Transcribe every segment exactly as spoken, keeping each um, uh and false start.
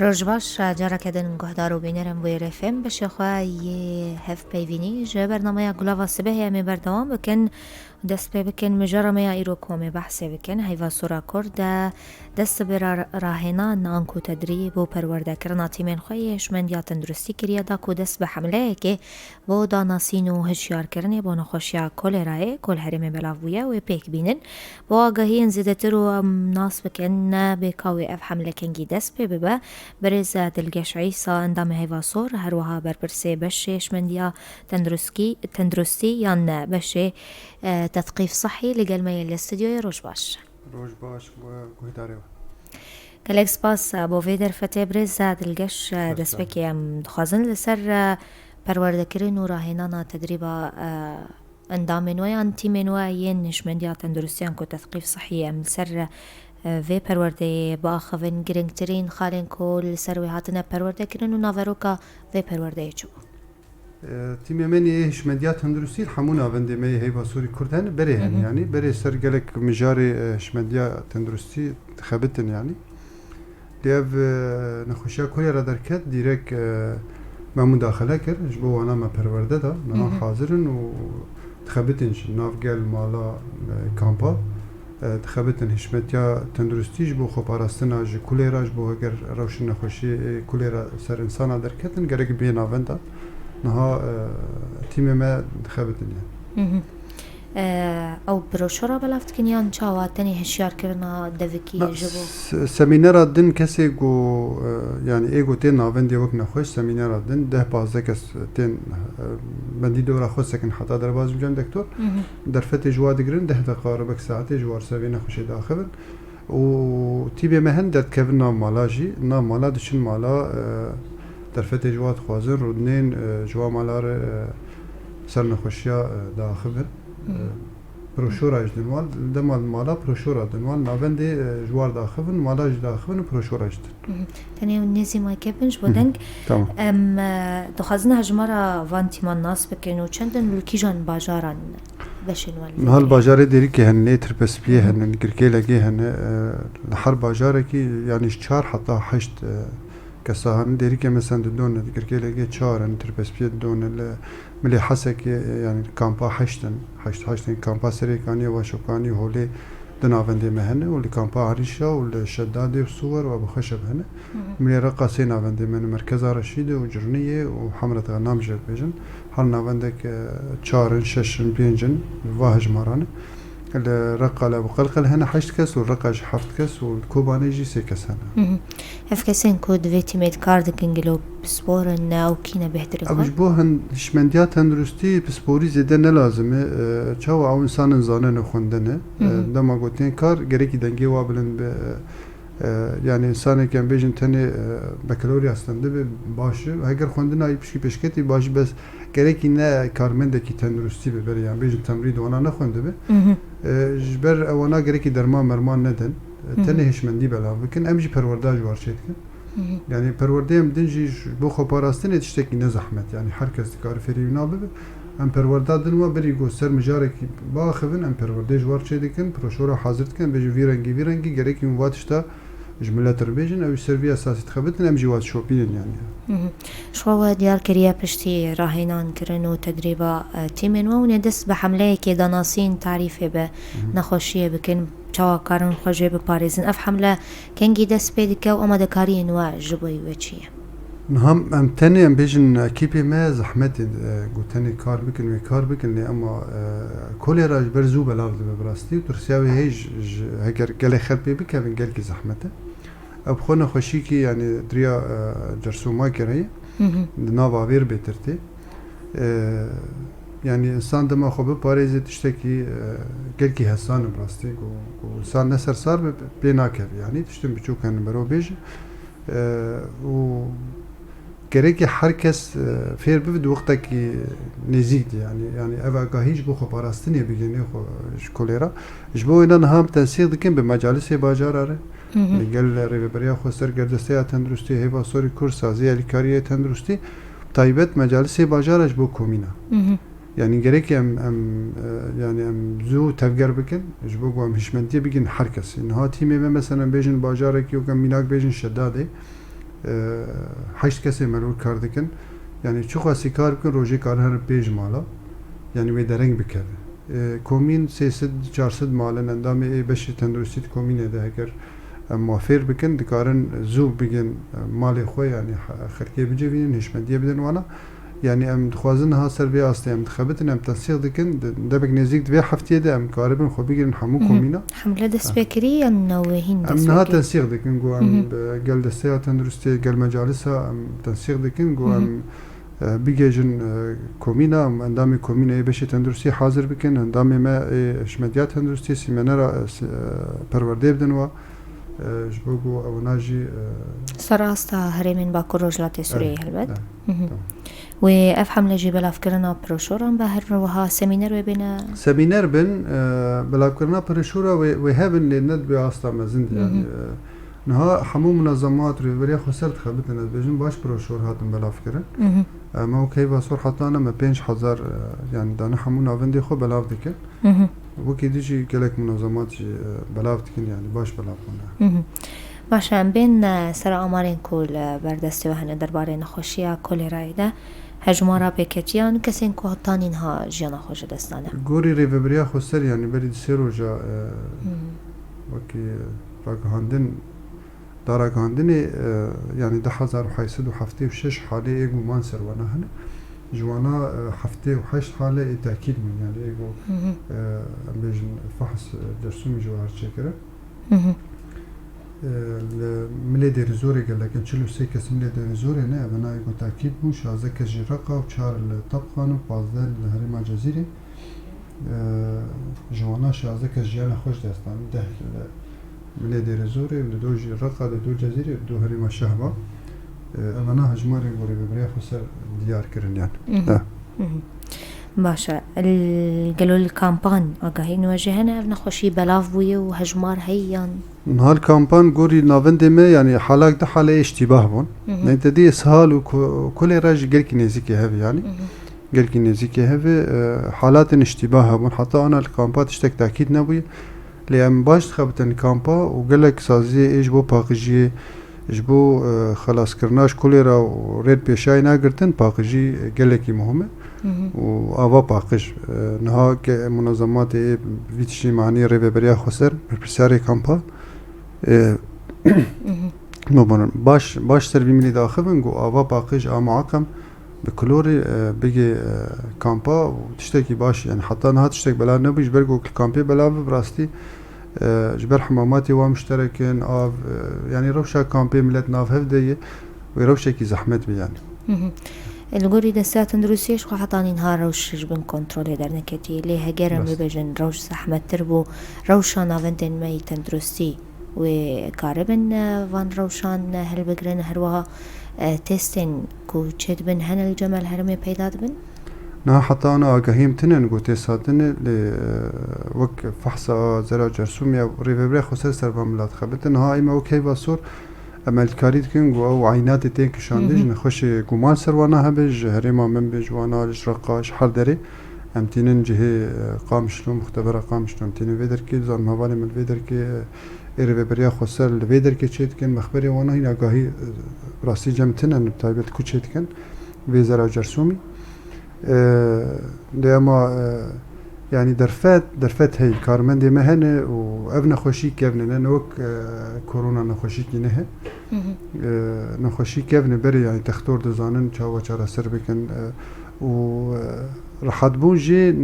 Roj baş, careke din guhdar û bînerên Wêr F M, beşê xwe yê hevpeyvînî ji bernameya Gulava Sibehê em ê berdewam bikin. Dest pê bikin, mijara me ya îro ku em ê behsê bikin, heyva sora Kurd, dest bi ra-, rahênan anku tedrîb û perwerdekirina tîmên xwe yê hişmendiya tenduristî kiriye, da ku dest bi hemleyekê bo danasîn û hişyarkirinê bo nexweşiya kolerayê ku li herêmê belav bûye wê pêk bînin. Bo agahiyên zêdetir û em nas bikin, bê ka wê ev hemle kengî dest pê bibe, birêz Dilgeş Îsa, endamê Heyva Sor, her wiha berpirsê beşê hişmendiya tenduristî, tenduristî yan beşê, e, tethqîf sihî li gel me yê li stûdyoyê. Roj baş. Roj baş, gu-, guhdarê we. Gelek spas, e, bo vê derfetê birêz, e, Dilgeş, e, Spas destpêkê em dixwazin li ser, e, perwerdekirin û rahênana tedrîba, e, endamên we yan tîmên we yên hişmendiya tenduristiyan ku tethqîf sihî em li ser, e, vê perwerdeyê biaxivin, girîngtirîn xalên ku li ser wê hatine perwerdekirin û naveroka vê perwerdeyê çi bû? E, tîmê me yê hişmendiya tenduristî li hemû navendê me yê Heyva Sorî Kurd hene, berê hene Hı hı. yanî. Berê ser gelek mijarê, e, hişmendiya tenduristî dixebitin yanî. Lê ev, e, nexweşiya kolera derket, dîrek, e, me mudaxele kir, ji bo wana me perwerde da, niha Hı hı. hazir in û dixebitin ji nav gel, mala, e, kampa. E, dixebitin hişmetiya tenduristî ji bo xweparastina ji kulê re, ji bo heger rewşên nexweşiyê, e, kulê re ser însana derketin, gerek bê navenda. Niha, e, tîmê me dixebitin yani. Hı hı. E, ew broşura belav dikin yan çawa tenê hişyarkirina devikî Na, ji bo? s-, semînera din kesê ku, e, yani ê ku tên navendê wek nexweş, semînera din deh pazdeh kes tên, e, bendî dora xwe sekin heta derbas bicem dektor. Hı hı. Derfetê ji wa digirin, deh deqa re bek saetê ji war ser vê nexweşê diaxivin. Û tîbê me hin derdikevin nav mala jî, nav mala diçin mala, e, derfetê ji wa dixwazin, rûdinên, e, ji wa mala re, e, ser nexweşiya, e, diaxivin. E, Hı. broşura ji din wan, dema mala broşura din wan, navendê, e, ji war diaxivin, mala jî diaxivin û broşura ji din. Hı hı. Tenê ew nêzî mayke bin ji bo Hı hı. deng. Tamam. Em, e, dixwazin hejmara van tîman nas bikin û çend in li kîjan bajaran beşên wan li Niha li Tirkiyeyê? bajarê Dêrikê hene, lê Tirpespiyê Hı hı. hene, Girkêlegê hene, e, li her bajarekî, yanî ji çar heta heşt, e, kesa hene. Dêrikê mesela di done, di Girkêlegê çar in, Tirpespiyê di done, li Milê Hesekê, e, yanî kampa heşt in, heşt, heşt in, kampa Serêkaniyê, Vaşokanî, Holê, di navendê me hene û li kampa Arîşa û li Şedadê û Siwer û Ebû Xeşeb hene. Hı hı. Milê Reqa sê navendê me ne, Merkeza Reşîdê û Cirniyê û Hemret Xenam jî dibêjin. Her navendek, e, çar in, şeş in, pênc in, va hejmaran e. Li Reqa li Ebû Qelqel hene heşt kes û Reqa jî heft kes û li Kobanê jî sê kes hene. Hı hı. Ev kesên ku di vê tîmê de kar dikin gelo pispor in ne ew kî ne bêhtirê Ev xwe? ji bo hin-, hişmendiya tenduristî pisporî zêde ne lazim e. E, çawa ew însan in zanene xwendene. Hı hı. E, dema ku tên kar gerekî dengê wa bilind be. E, e, yani insanek em bêjin tenê, e, bakalorya stendibe baş e. Heger xwendina wî pişkî pêşketî baş e, bes gerekî ne karmendekî tenduristî be berê, yani bêjin temrîd wana nexwendibe. Hı hı. E, ji ber ewana gerekî derman merman nedin. E, Hı hı. tenê hişmendî belav bikin. Em jî perwerda ji war çêdikin. Hı hı. Yani perwerdeyê em din jî ji bo xweparastinê tiştekî ne zehmet. Yani her kes dikare fêrî wina bibe. Em perwerda din wa berî ku ser mijarekî biaxivin, em perwerdeyê ji war çêdikin, broşora hazir dikin, em bêjin vî rengî, vî rengî, gerekî hûn va tişta ji milet re bêjin, ew ji ser vî esasî dixebitin, em jî wa dişopînin yani. Hı hı. Ji xwe we diyar kiriye piştî rahênan kirin û tedrîba, e, tîmên we hûn ê dest bi hemleyekê danasîn tarîfê bi Hı hı. nexweşiyê bikin, çawa karin xwe jê biparêzin. Ev hemle kengî dest pê dike û amadekariyên we ji bo wê çi ye? Niha em tenê, em bêjin ekîpê me zehmetê, e, ku tenê kar bikin, wê kar bikin, lê ema, e, kolera ji ber zû belav dibe bi rastî û tirsiya wê heye ji, ji, heger gelê xelk pê bikevin, gelkî zehmet e. Ev bi xwe nexweşîkî, yani di riya, e, cersomakê re ye, Hı hı. di nav avêr bêtir tê. E, yani însan dema xwe biparêze tiştekî, e, gelkî hesan e bi rastî, ku, ku însan ne sersar be, pê nakeve, yani tiştên biçûk hene berovbêj e. E, û gerekî her kes, e, fêr bibe di wextekî nêzîk de, yani, yani ev agahî ji bo xweparastinê bigihîne xwe ji kolera. Ji bo wêne niha em tensîq dikin bi mecalisê bajara re, Hı hı. li gel rêveberiya xweser, gerdesteya tenduristî, Heyva Sorî Kurd, sazî alîkariyê tenduristî, taybet mecalisê bajara ji bo komîna. Hı hı. Yani gerekî em, em, e, yani em zû tevger bikin, ji bo ku em hişmendiyê bigin her kesî. Niha tîmê me, mesela, bêjin bajarekî weke mînak bêjin Şedadê, E, heşt kesê melûl kar dikin. Yanî çiqasî kar bikin, rojê karin herin pênc mala. Yanî wê dereng bikeve. E, komîn sê sed çar sed mal in, endamê ê beşê tenduristî di komînê de heger em mafêr bikin, dikarin zû bigin, e, malê xwe, yanî he-, xelkê bicivînin, hişmendiyê bidin wana. Yanî em dixwazin niha ser vê astê em dixebitin, em tensîq dikin. Di-, debek nêzîk di vê heftiyê de em karibin xwe bigirin hemû Hı hı. komîna. Hemle dest pê kirî yan newê hîn Em dest pê niha kirî? tensîq dikin, ku em Hı hı. bi gel desteya tenduristiyê, gel mecalisa em tensîq dikin, ku Hı hı. em, e, bigêjin, e, komîna, em endamê komînê yê beşê tenduristiyê hazir bikin, endamê me ê hişmediya tenduristiyê, sîmenera, e, s-, e, perwerdê bidin wa. E, ji bo ku ewna jî, e, Ser asta herêmên Bakur Rojhilatê Sûriyeyê Evet, helbet. evet, Hı hı. tamam. Wê ev hemle jî belavkirina piroşoran be, her wiha semîner wê bêne? Semîner bin, e, belavkirina piroşora wê, wê hebin, lê ne di vê asta mezin de, Hı hı. yanî, e, niha hemû munazemat rêveberiya xweser dixebitin, ez bêjim baş piroşor hatin belavkirin. Hı hı. E, me wek heyva sor heta ne me pênc hezar, e, yanî dane hemû navendê xwe belav dikin. Hı hı. Wekî dî jî gelek munazemat jî, e, belav dikin, yanî baş belav bûne. Hı hı. Baş e, em bên, e, ser amarên ku li ber destê we hene derbarê nexweşiya kolêrayê de, hejmara pêketiyan, kesên ku heta nînha jiyana xwe ji dest dane. Gorî Rêveberiya Xweser, yanî berî di sê roja, e, Hı hı. wekî ragihandin, da ragihandinê, e, yanî du hezar û heşt sed û heftê û şeş halê ê guman ser wana hene. Ji wana, e, heftê û heşt hale ê tekîd bûn, yanî ê ku, Hı hı. e, em bêjin fehs, e, cersûmî ji we hat çêkirin. Hı hı. E, li Milê Dêrizorê gelek in, çil û sê kes Milê Dêrizorê ne, evena ê ku tekîd bûn, şazdeh kes jî Reqa û çar li Tebqan û pazdeh li herêma Cezîrê. E, ji wana şazdeh kes jiyana xwe ji dest dan, deh li Milê Dêrizorê û li do jî Reqa, li do Cezîrê, li do herêma Şehba. E, evana hejmarên ku Rêveberiya Xweser diyar kirin yan. Mhm. E. Mhm. Baş e. L-, gelo li kampan agahiyên we jî hene? Ev nexweşî belav bûye û hejmar heye yan? Niha li kampan gorî navendê me, yanî halak du hale ê iştîbah bûn. Mhm. Neytedî ishal û ku-, kolera jî gelkî nêzîkê hev e yanî. Mhm. Gelkî nêzîkê hev e, e, halatên iştîbah hebûn. Heta ana li kampa tiştek tekîd nebûye. Lê em baş dixebitin li kampa û gelek saziyê ê ji bo paqijiyê, ji bo, e, xelaskirina ji kolera û rê pêşayê nagirtin, paqijî gelekî muhim e. Mhm. Û ava paqij, e, niha ke munazematê ê vî tiştî manî Rêveberiya Xweser, berpirsiyarê kampa, e, Mhm. no, baş, baş ser vî milî daxivin ku ava paqij a muaqem bi klorê, e, bigê, e, kampa û tiştekî baş, yanî heta niha tiştek belav nebû, ji ber ku kampê belav bi rastî, e, ji ber hemamatê wan muşterek in, av, e, yanî rewşa kampê milet nav hev de ye, wê rewşekî zehmet be yanî. Hı hı. Li gorî Desteya Tenduristiyê ji xwe heta nînha rewş ji bin kontrolê derneketiye, lê heger em Rast. bibêjin rewş zehmettir bû, rewşa navendên me yî tenduristî wê karibin, e, van rewşan, e, hilbigirin, her wiha, e, testên ku çêdibin hene li cem el herêmê peyda dibin? Niha heta ana agahiyê min tune ne ku test hatine, lê, e, wek fehsa zera cersûmê ya Rêveberiya Xweser ser van milat xebite. Niha ê me wek heyva sor em alîkarî dikin ku ew eynatê tên kişandin Hı hı. ji nexweşê guman ser wana hebe, ji herêma min be, ji wana, ji Reqa, ji her derê. Em tînin cihê, e, Qamişlo, muxtebera Qamişlo, em tînin vê derkê, zanînmevalê min li vê derkê, e, ê Rêveberiya Xweser li vê derkê çê dikin, mexberê wana hîn agahî, e, rastî cem tune, bi taybet ku çê dikin, vê zera cersûmî. E, lê ema, e, yanî derfet, derfet heye, karmendê me hene û ev nexweşî kevn e, ne wek, e, korona nexweşîkî ne he. Hı hı. E, nexweşî kevn e, berê yanî textor dizanin çawa çareser bikin, e, û, e, rehetbûn jî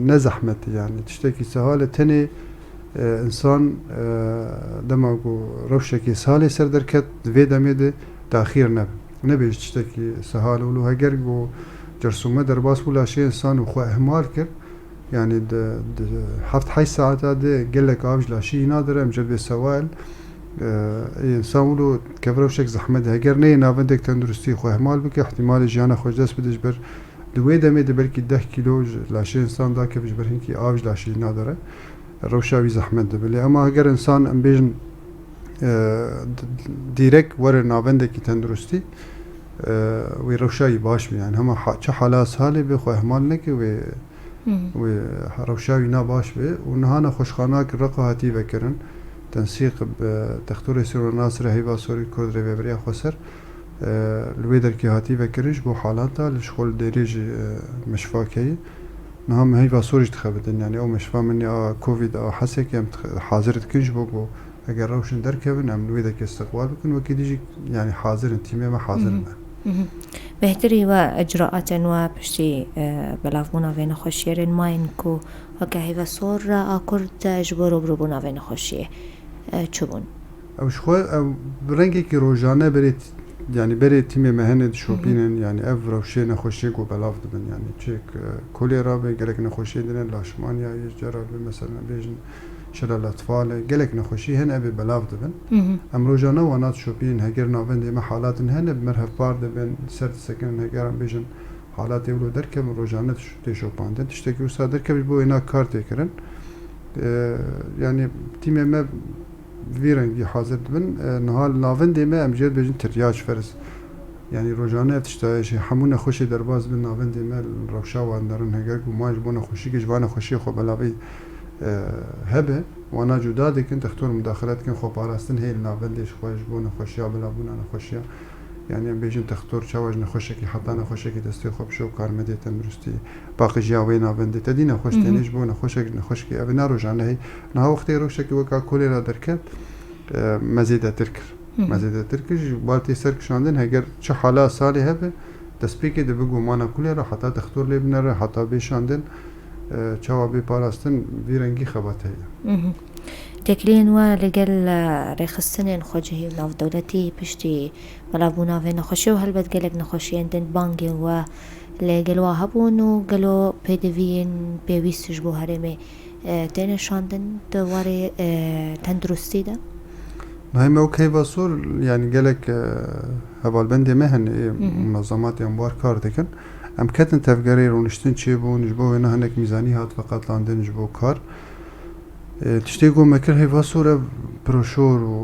ne zehmet e, yanî tiştekî sehal e, tenê, e, însan, e, dema ku rewşekê salê ser derket, di vê demê de taxîr nebe. Nebe ji tiştekî sehal û heger ku cersûme derbas bû, laşê însan û xwe ihmal kir. Yanî di, di heft heşt saeta de gelek av ji laşê wî nadire, em jê re bê sewail. E, ê însan wilo kevre rewşek zehmet e. Heger neyê navendek tenduristî xwe ihmal bike, ihtimalê jiyana xwe ji dest bide, ji ber di wê demê de belkî deh kîlo ji laşê însan dakeve, ji ber hinkî av ji laşê wî nadire. Rewşa wî zehmet dibe. Lê ema heger însan, em bêjin, e, d-, d-, dîrek were navendekî tenduristî, e, wê rewşa wî baş be. Yanî hema ha-, çi hala salê be, xwe ihmal neke, wê, Hı hı. wê rewşa wî na baş be. Û niha nexweşxanak Reqa hatî vekirin. Tensîq bi textorê Sîrona Nasirê Heyva Sorî Kurd Rêveberiya Xweser. E, li wê derkê hatî vekirin ji bo halata li ji xwe li dêrê jî, e, meşfa keyî. Niha min heyva sor jî dixebitin. Yani ew meşfa min a Covid a Hesekê em dix-, hazir dikin ji bo ku eger rewşin derkevin, em li wê derkê istiqbal bikin. Wekî dî jî yani hazir in, tîmê me hazir in. Mhm. Mhm. Bêhtirî we icraatên we piştî, e, belavbûna vê nexweşiyê rên mayîn ku weke heyva sor a Kurd, e, ji bo rûbirûbûna vê nexweşiyê, e, çi bûn? Ew ji xwe, ew bi rengekî rojane berê t-, yani berê tîmê me hene dişopînin, Mhm. yani ev rewşê nexweşiyê ku belav dibin, yani çek, e, kolera be, gelek nexweşiyê din e, leşmaniya ye, cara be, mesela bêjin şilala tifal e, gelek nexweşî hene ev ê belav dibin. Mhm. Em rojane wana dişopînin, heger navendê me halatin hene, bi mer hevpar dibin, ser disekinin, heger em bêjin halatê wilo derkevin, rojane diş-, tê şopandin. Tiştekî wisa derkeve ji bo wêna kar tê kirin. E, yani tîmê me vî rengî hazir dibin. E, niha li navendê me em jê dibêjin tiryac ferz. Yani rojane ev tişta jî hemû nexweşê derbas bin navendê me li rewşa wan derin. Heger ku wan ji bo nexweşîkê ji van nexweşiyê xwe belavî, e, hebe, wana cuda dikin, textor mudaxile dikin, xwe parastin heye li navendê ji xwe ji bo nexweşiya belavbûna nexweşiya. Yani em bêjin textor çawa ji nexweşekî heta nexweşekî destê xwe bişo, karmedê tenduristî, paqijiya wê navendê te dî nexweş Hı hı. têne ji bo nexweşek ji nexweşekî. Ev ne rojane heye. Niha wextê rewşekî weka kolera derket, e, me zêdetir kir. Hı hı. Me zêdetir kir. Ji bar tê serkişandin, heger çi hala salê hebe, destpêkê dibe gomana kolera, heta textor lê binere, heta bê şandin, e, çawa bê parastin, vî rengî xebat heye. Mhm. Têkiliyên we li gel, e, rêxistinên xwecihî û navdewletî piştî belavbûna vê nexweşiyê û helbet gelek nexweşiyên din bangên we li gel we hebûn û gelo pêdiviyên pêwîst ji bo herêmê, e, têne şandin di warê, e, tenduristî de? Nayê me wek heyva sor, yani gelek, e, hevalbendê me hene, ê Hı hı. munazematê em war kar dikin. Em ketin tevgerê rûniştin çêbûn, ji bo wêna hinek mîzanî hat veqetlandin ji bo kar. E, tiştê ku me kir heyva sor ev broşor û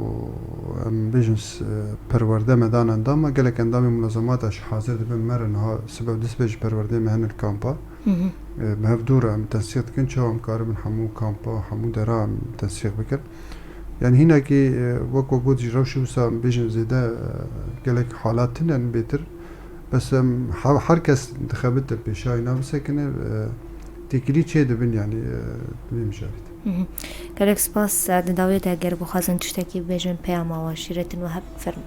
em bêjin s-, e, perwerde me dan endama. Gelek endamê munezemata jî hazir dibin me re niha sibe û distbê ji perwerdê me hene li kampa. Hı hı. E, bi hev dû re em tensîq dikin, çawa em karibin hemû kampa, hemû dera em tensîq bikin. Yani hînekî, e, wek we got jî rewşî wisa em bêjin zêde, e, gelek halat tune in bêtir. Bes em he-, her kes dixebite pêşayî na bisekine, e, têkilî çê dibin yani, e, vê mijarî de. Hı hı. Gelek spas, e, di dawiyê de eger bixwazin tiştekî bibêjin peyama we şîretin we hebe fermo.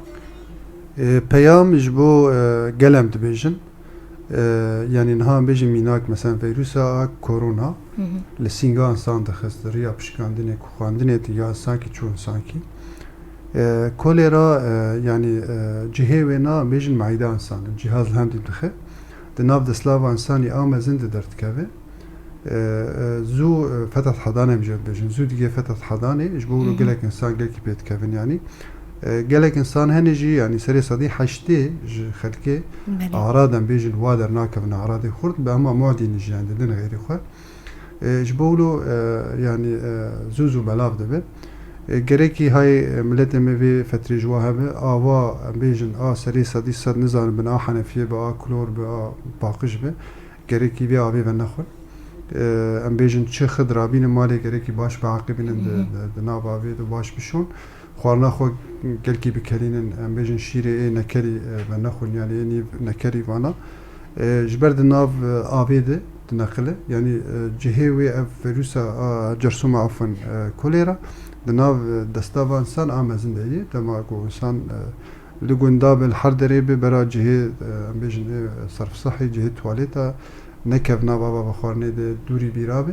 E, peyam ji bo, e, gel em dibêjin. E, yani niha em bêjin mînak, mesela veyrusa a korona Hı hı. li sînga insan dixist, riya pişkandinê ku xwendinê di ya insankî çû insankî. E, kolera, e, yani, e, cihê wê na em bêjin meîda insan, cihaz li hemdî dixe. Di nav destlava insanî a mezin de derdikeve. E, e, zû, e, fethet hedanê em jê dibêjin. Zû digê fethet hedanê, ji bo wilo Hı hı. gelek insan gelkî pê dikevin yani. E, gelek insan hene jî, yani serê sedî heştê ji xelkê Belê. ara de em bêjin wa dernakevin, aradê xurt, bi hema muadî nijiyandin din xeyrê xwe. E, ji bo wilo, e, yani, e, zû zû belav dibe. E, gerekî hay, e, miletê me vê fetrê ji wa hebe, ava, em bêjin, a serê sedî sed nizanibin, a henefiyê be, a klor be, a paqij be. Gerekî vê avê venexwin. E, em bêjin çi xid rabînin malê gerekî baş biaqibînin di, Hı hı. di, di nav avê de baş bişon. Xwarina xwe gelkî bikelînin, em bêjin şîrê ê nekerî, e, venexwin, yani ê nîv nekerî vana. E, ji ber di nav, e, avê de dineqile, yani, e, cihê wê ev vîrusa a cersûma afin, e, kolera, di nav, e, destava însan a mezin de ye. Dema ku însan, e, li gunda be, li her derê be, bera cihê, e, em bêjin, ê serfsehî, cihê tuwalêta, nekevna ava vexwarinê de dûrî bîra be.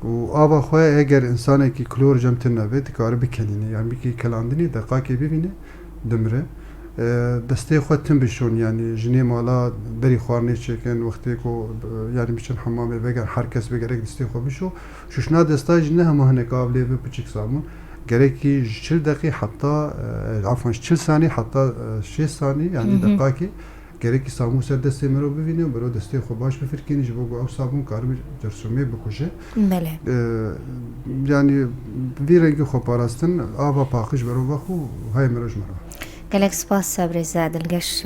Û ava xwe eger însanekî klor cem tune be, dikare bikelîne. Yani bikî kelandinê deqakê bivîne, dimire. E, destê xwe tim bişon, yani jinê mala berî xwarinê çêkin, wextê ku, e, yani biçin hemamê veger, her kes bi gerek destê xwe bişo. Şuşna desta jî ne hema hinek av lê be, piçik sabûn. Gerekî ji çil deqî heta, e, afwan, ji çil sanî heta, e, şêst sanî, yani Hı hı. deqakê. Gerekî sabûn ser destê mero bivîne û mero destê xwe baş bifirkîne ji bo ku ew sabûn karibe cersûmê bikuje. Belê. Ee, yani vî rengî xwe parastin, ava paqij mero vex û hayê mero ji mero. Gelek spas, birêz Dilgeş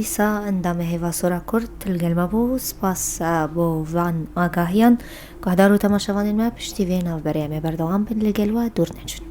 Îsa, endamê Heyva Sora Kurd, li gel me bû. Spas, e, bo van agahiyan. Guhdar û temaşevanên me, piştî vê navberê em ê berdewam bin, li gel we dûr neçin.